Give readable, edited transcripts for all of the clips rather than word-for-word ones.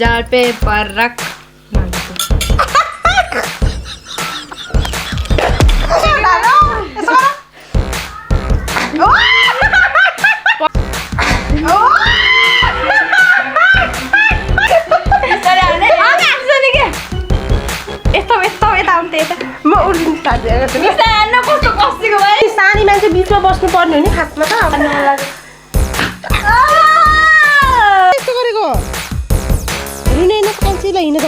जार paper रख सानी मान्छे बिचमा बस्नु पर्ने हो नि खासमा त यस्तो गरेको रुने नकान्छीलाई हिँड्न त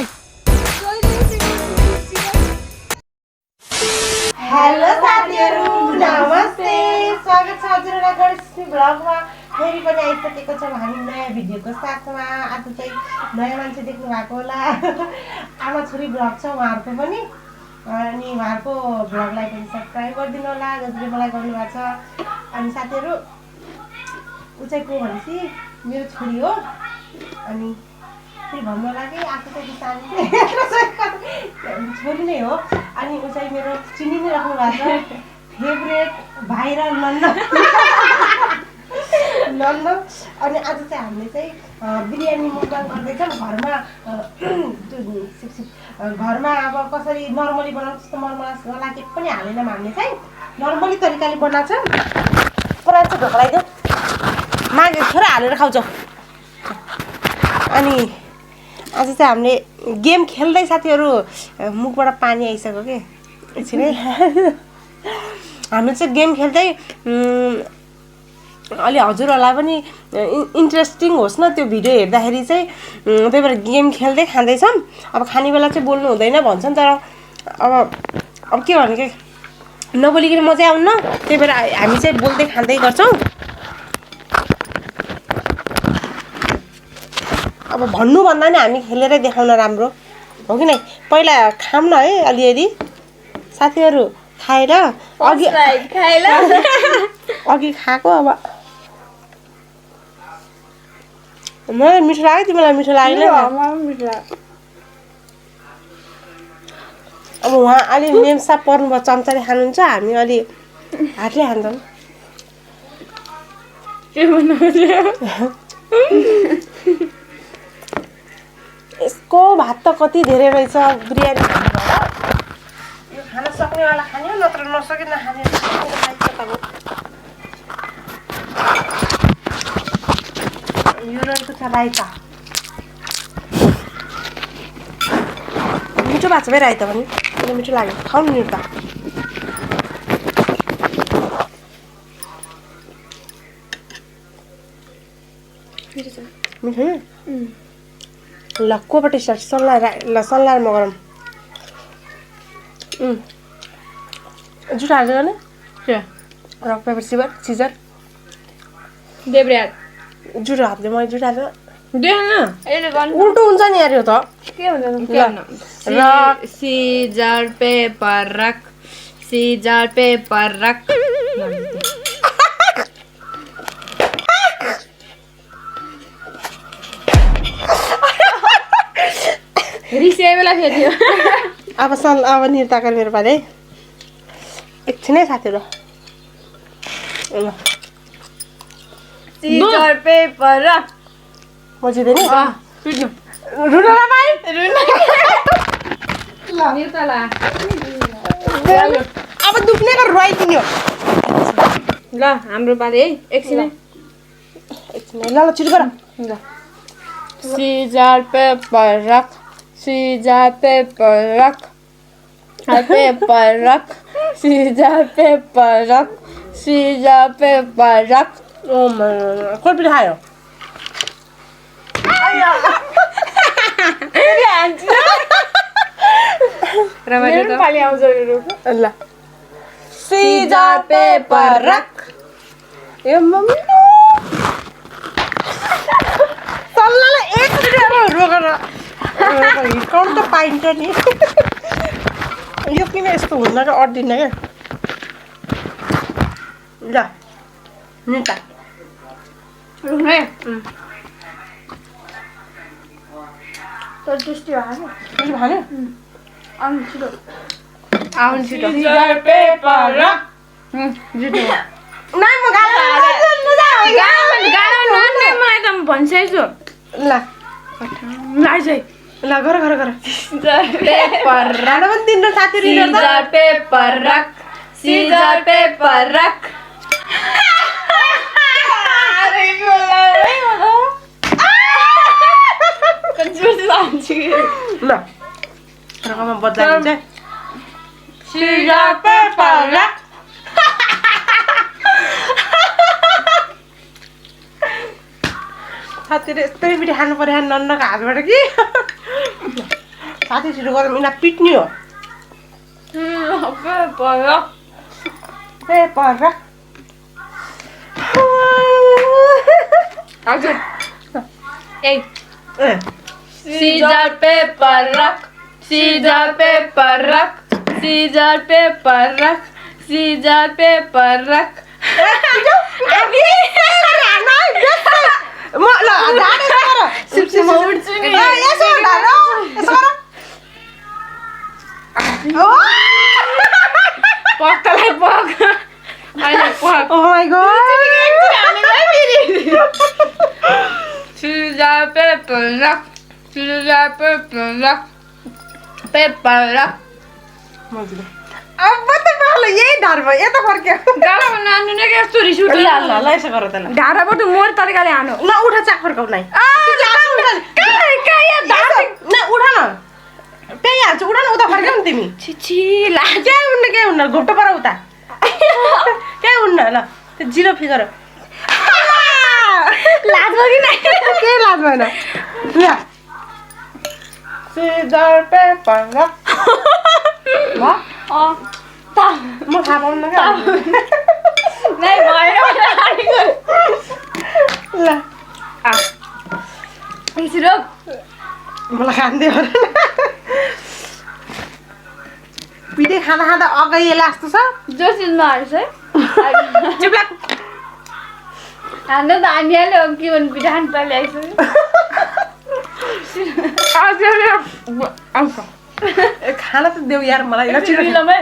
हेलो साथीहरू नमस्ते स्वागत छ हजुरहरूलाई गणेश भ्लगमा फेरि पनि आइसकेको छौँ हामी नयाँ भिडियोको साथमा आज चाहिँ नयाँ मान्छे देख्नु भएको होला आमा छोरी भ्लग छ उहाँहरूको पनि अनि उहाँहरूको भ्लगलाई पनि सब्सक्राइब गरिदिनु होला जसले मलाई गर्नुभएको छ अनि साथीहरू ऊ चाहिँ को भनेपछि मेरो छोरी हो अनि फेरि भन्नु होला कि आफू चाहिँ सानो छोरी नै हो अनि ऊ चाहिँ मेरो चिनी नै राख्नु भएको छ फेभरेट भाइ र नन्न अनि आज चाहिँ हामीले चाहिँ बिरयानी मुखबाङ गर्दैछौँ घरमा अब कसरी नर्मली बनाउँछ त्यस्तो मरमसला के पनि हालेनौँ हामीले चाहिँ नर्मली तरिकाले बनाएको छ पुरा चाहिँ ढोक्लाइदियो माघे छोरा हालेर खाउँछौँ अनि आज चाहिँ हामीले गेम खेल्दै साथीहरू मुखबाट पानी आइसक्यो कि एकछिनै हामीले चाहिँ गेम खेल्दै अलि हजुरहरूलाई पनि इन्ट्रेस्टिङ होस् न त्यो भिडियो हेर्दाखेरि चाहिँ त्यही भएर गेम खेल्दै खाँदैछौँ अब खाने बेला चाहिँ बोल्नु हुँदैन भन्छन् तर अब के भने कि नबोलिकन मजै आउन्न त्यही भएर हामी चाहिँ बोल्दै खाँदै गर्छौँ अब भन्नुभन्दा नि हामी खेलेरै देखाउन राम्रो हो कि नै पहिला खाऊँ न है अलिअलि साथीहरू खाएर अघि खाएको अब मलाई मिठो लाग्यो तिमीलाई मिठो लागेन अब उहाँ अलि मेमसाप पर्नुभयो चम्चाले खानुहुन्छ हामी अलि हातले खान्छौँ यसको भात त कति धेरै रहेछ बिरयानी यो खान सक्नेवाला खाने नत्र नसके नखाने यो रहेको छ राइता मिठो भएको छ भाइ राइता पनि किन मिठो लाग्यो खाउनु नि त मिठो ल कोबाट स्टार्ट सल्लाएर म गरौँ जुठो हाल्छ गर्ने रक पेपर सिजर देब्रे जुठो हाल्दै मैले जुठो हाल्छ देख्न उल्टो हुन्छ नि यार यो त के हुन्छ scissor paper rock scissor paper रख रिसे बेला फेरि अब निर्ताकर मेरो पाले एकछिनै साथीहरू सीजर पेपर रख म जित्दै नि रुनला भाइ अब दुख्ने गरेर रुवाइदिने हो ल हाम्रो पाले है एकछिनै ल छिटो गर ल scissor paper rock scissor paper rock paper rock scissor paper rock scissor paper रख ओ कोही पनि खायो ल सीजर पेपर रख ए मम्मी सल्लाहलाई एक मिनट रोकेर हिर्काउनु त पाइन्छ नि यो किन यस्तो हुन्न क्या अड्दिन्न क्या ल निता रुक्ने तर टेस्टी भयो खाने आउनु छिटो सीजर पेपर रख जुटो नाइ म गाली गाली मलाई त भनिसकेछु ल नाइजै ल गर गर गर पेपर राणा पनि तिम्रो साथीहरु यिनीहरु त scissor paper rock scissor paper रख अरे ल रकममा बदलाइन्छ सीजर पेपर रख साथीहरु यस्तै पिठी खानु पर्यो नन्नको हातबाट कि साथी छिटो गरौँ यिनीहरू पिट्ने हो पेपर रख पेपर रख हजुर ए ए scissor paper rock scissor paper rock scissor paper rock scissor paper रख म ल जाने गर सिप्सिमा उड्छु नि यसो गर यसो गर पक्कलाई पक अहिले पक oh my god scissor paper rock scissor paper rock paper rock अब त मलाई यही डर भयो यता फर्क्यो गालामा नान्नु नै यस्तो रिस ल उठ्यो ल ल यसो गर त ल ढाडाबाट मोर तरिकाले हानु ल उठा चाक फर्काउ नै न उठा न त्यही हाल्छु उठा न उता फर्क्यौ नि तिमी छिछि लाज के हुन्न घोप्टो पर उता के हुन्न ल त्यो जिरो फिगर लाज भयो कि नै के लाज भएन ल सीजर पेपर रख ल म थाहा पाउन क्या नै भयो ल एकछिन रोक मलाई खाँदै हो पिठे खाँदा खाँदा अगाइएला जस्तो छ जोसिनमा हाल्छ है चुप्लाक हाम्रो त हानिहाल्यो के भन्नु पिठा खानु पाइले आउँछ खाना त देऊ यार मलाई ल छिटो निक्लमै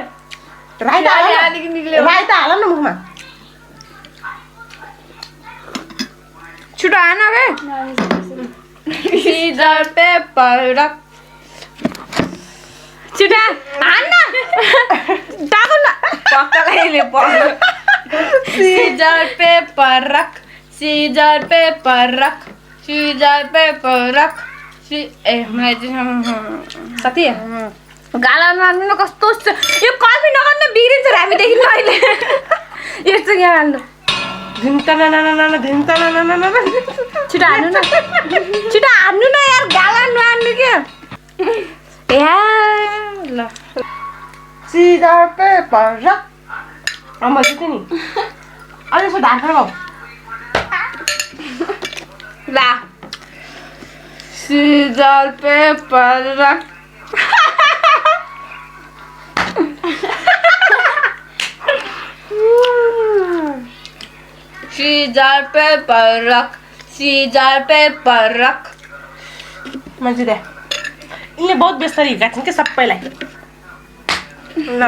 राइता हाल न। आदिक निक्ल्यो राइता हाल न मुखमा छिटो हान के सीजर पेपर रख छिटो हान न दागु न पक्कलाइले पक्क scissor paper rock scissor paper rock scissor paper रख ए साथी गाला मार्नु कस्तो यो कफी नगर्नु बिग्रिन्छ हामी देखिनु अहिले यस्तो यहाँ हाल्नु धिन्ता न धिन्ता न छिटो हान्नु न छिटो हान्नु न यार गाला नहान्नु के या ल सीजर पेपर रख म जिते नि अरे यसो धार फर्काउ ला scissor paper rock scissor paper rock scissor paper रख मान्छे दे यिनले बहुत बेस्तरी हिँडेका छन् कि सबैलाई ल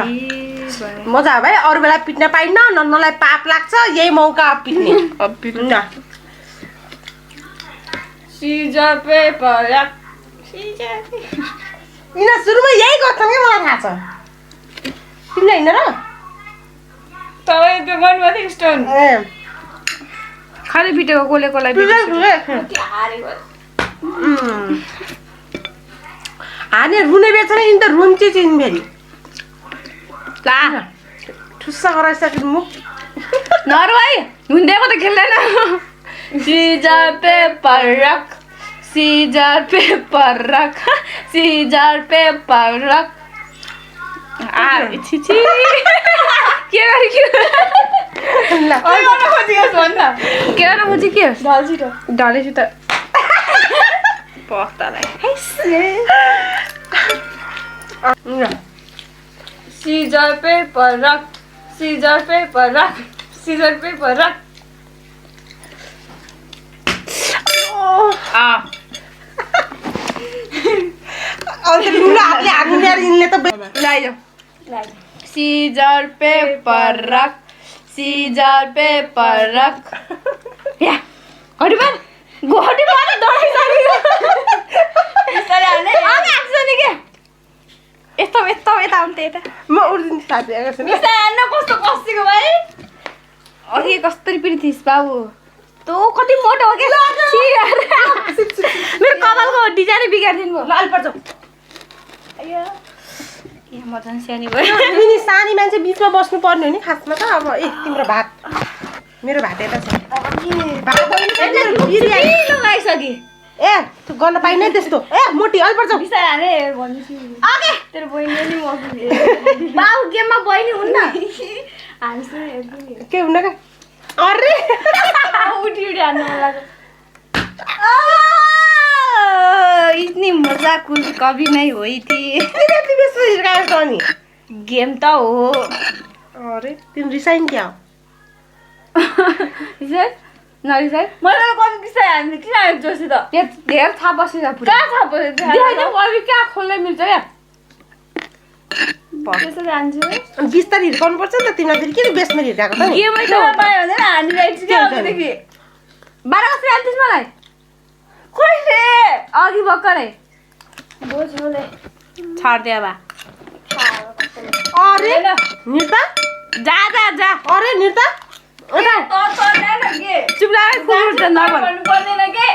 मजा भाइ अरू बेला पिट्न पाइन्न नन्नलाई पाप लाग्छ यही मौका पिट्ने ल सीजर पेपर रख यिनीहरू सुरुमा यही गर्छन् क्या मलाई थाहा छ तिमीले होइन र तपाईँ त्यो गर्नुभएको थियो स्टोन ए खालि बिटेको कसले कसलाई हाने रुने बेच्छ नि यिनी त रुन्चे चिन् फेरि ला ठुस्सा गराइसक्यो मुख नरु है हुँदैको त खेल्दैन scissor paper rock scissor paper rock scissor paper रख छिछि के गरे के ल के गर्न खोजी के ढलेछु त पक्तालाई scissor paper rock scissor paper rock scissor paper rock scissor paper rock scissor paper रख या घोडी पनि दौडाइसक्यो अघि आएको नि के यस्तो यस्तो यता आउँथे यता म उड्दिन्छु साथी एकछिन बिस्तारै कस्तो कस्तीको भाइ अघि कसरी पनि थिइस् बाबु तँ कति मोटो हो क्या मेरो कपालको डिजाइनै बिगारिदिनु भयो ल अलि पर्छ यहाँ म झन् सानी भयो तिमी सानी मान्छे बिचमा बस्नु पर्ने हो नि खासमा त अब ए तिम्रो भात मेरो भात यता छ लगाइसके ए तँ गर्न पाइने त्यस्तो ए मोटी अलि पर्छ बिस्तारै हाने भन्छु अघि तेरो बहिनी नि म बाबु गेममा बहिनी हुन्न हान्छु के हुन्न क्या अरे उठी उठी हान्नु मन लाग्यो इतनी मजाक कभी नै होइ थिए तिमी यस्तो हिर्काएको छ नि गेम त हो अरे तिमी रिसाइन क्या नरिसाइ मैले कति बिस्तारै हामीले किन आएको जोसी त धेरै थाहा बसेर कहाँ थाहा बसेर अघि कहाँ खोल्नै मिल्छ क्या त्यसरी हान्छु बिस्तारै हिर्काउनु पर्छ नि त तिमीलाई फेरि किन बेसमा हिर्काएको त गेमै त पायो भने हानिरहेको छु क्या अघिदेखि 12 कसरी हान्थिस् मलाई कहिले अघि भर्खरै बोझोले छाड्दे अब अरे निर्ता जा जा जा अरे निर्ता चुप लाग्यो कुकुर नगर्नु के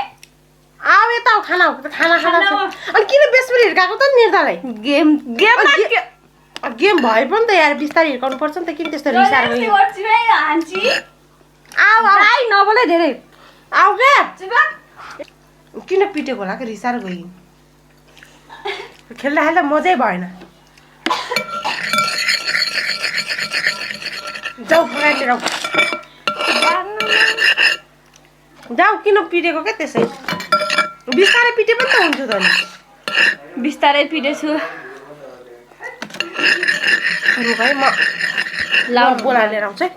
आऊ यता आऊ खाना खाना खाना अनि किन बेसमा हिर्काएको त निर्तालाई गेम गेम भए पनि त यार बिस्तारै हिर्काउनु पर्छ नि त किन त्यस्तो रिसाएर गयो आऊ आइ नबोले धेरै आऊ क्या किन पिटेको होला कि रिसाएर गयो खेल्दा खेल्दा मजै भएन जाऊ फगाइतिर जाऊ किन पिटेको क्या त्यसै बिस्तारै पिटे पनि त हुन्छ त नि बिस्तारै पिटेछु रुख है म बोला लिएर आउँछु है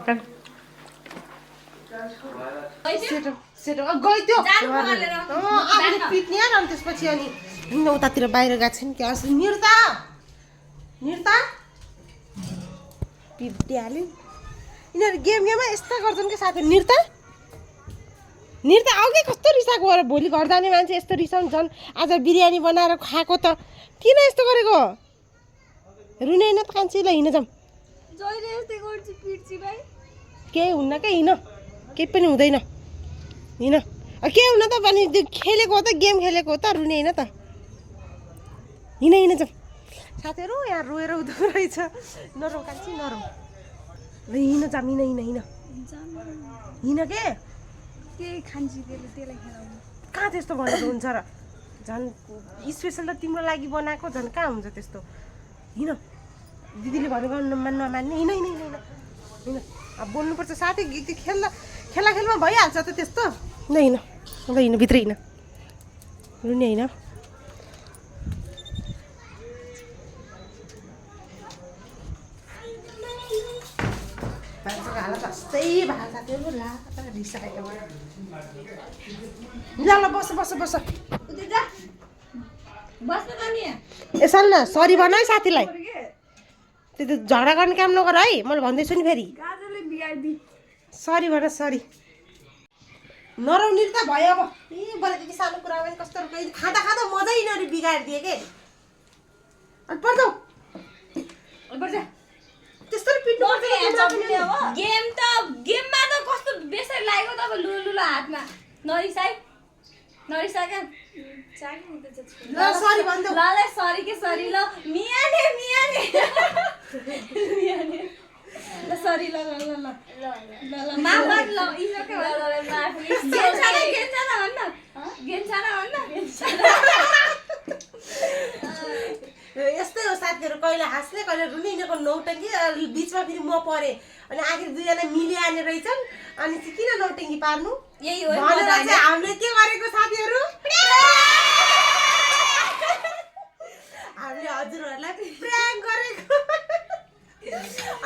गयो त्यो आफूले पिट्ने अनि त्यसपछि अनि हिँड्न उतातिर बाहिर गएको छ नि क्या निर्ता निर्ता पिटिहाल्यो यिनीहरू गेममा यस्ता गर्छन् क्या साथी निर्ता निर्ता अघि कस्तो रिसाएको भएर भोलि घर जाने मान्छे यस्तो रिसाउँछन् आज बिरयानी बनाएर खाएको त किन यस्तो गरेको रुने होइन त कान्छी ल हिँड जाऊँ केही हुन्न क्या हिँड केही पनि हुँदैन हिँड के हुन त भने खेलेको हो त गेम खेलेको हो त रुने होइन त हिँड हिँड जाऊँ साथीहरू यहाँ रोएर उठ्दो रहेछ नरौ कान्छी नरौ ल हिँड जाऊँ हिँड हिँड हिँड हिँड के त्यही खान्छु त्यसलाई खेलाउनु कहाँ त्यस्तो भनेको हुन्छ र झन् स्पेसल त तिम्रो लागि बनाएको झन् कहाँ हुन्छ त्यस्तो हिँड दिदीले भनेको नमान्ने हिँड हिँड हिँड हिँड अब बोल्नुपर्छ साथी त्यो खेलमा भइहाल्छ त त्यस्तो ल हिँड ल हिँड भित्र हिँड रुने होइन हालत जस्तै भएको साथीहरू ला रिसाएको ल बस बस बस यसो न सरी भन है साथीलाई त्यो त झगडा गर्ने काम नगर है मैले भन्दैछु नि फेरि सरी भन सरी नराउने त भयो अब ए बलेदेखि सानो कुरा पनि कस्तो खाँदा खाँदा मजा यिनीहरू बिगारिदिए के अनि पर्छौ त्यस्तो पिट्नु गेम त गेममा त कस्तो बेसरी लाग्यो तब लुलुलो हातमा नरिसाइ नरिसा क्या ल सरी भन्छ ल सरी के सरी ल मियाने मियाने मियाने ल सरी ल ल ल ल ल माफ गर ल इजो के ल माफ गेन्चाना भन्न यस्तै हो साथीहरू कहिले हाँस्ने कहिले रुने यिनीहरूको नौटङ्गी बिचमा फेरि म परेँ अनि आखिर दुईजना मिलिहाल्ने रहेछन् अनि चाहिँ किन नौटङ्गी पार्नु यही हो भनेर चाहिँ हामीले के गरेको साथीहरू हामीले हजुरहरूलाई प्र्याङ्क गरेको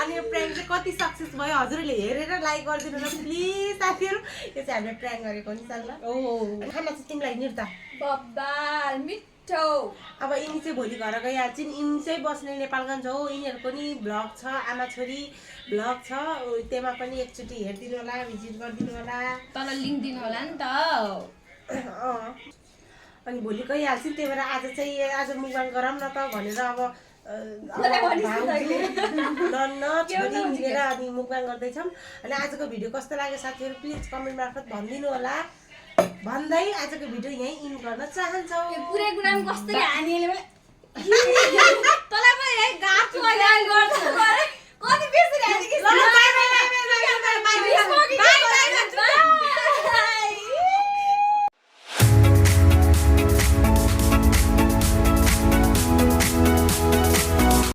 अनि यो प्र्याङ्क चाहिँ कति सक्सेस भयो हजुरहरूले हेरेर लाइक गरिदिनु ल प्लिज साथीहरू यो चाहिँ हामीले प्र्याङ्क गरेको नि सल्लाह खाना चाहिँ तिमीलाई निर्ता बब्बाल मिठो अब यिनी चाहिँ भोलि घर गइहाल्छन् यिनी चाहिँ बस्ने नेपालगञ्ज हो यिनीहरूको नि भ्लग छ आमा छोरी भ्लग छ त्यहाँ पनि एकचोटि हेरिदिनु होला भिजिट गरिदिनु होला तल लिङ्क दिनु होला नि त अनि भोलि गइहाल्छ नि, त्यही भएर आज चाहिँ आज मुकबाङ गरौँ न त भनेर अब नन्न छोरी मिलेर अनि मुकबाङ गर्दैछौँ। अनि आजको भिडियो कस्तो लाग्यो साथीहरू प्लिज कमेन्ट मार्फत भनिदिनु होला। भन्दै आजको भिडियो यहीँ इन गर्न चाहन्छौँ। पुरै कुरामा कस्तो हानिले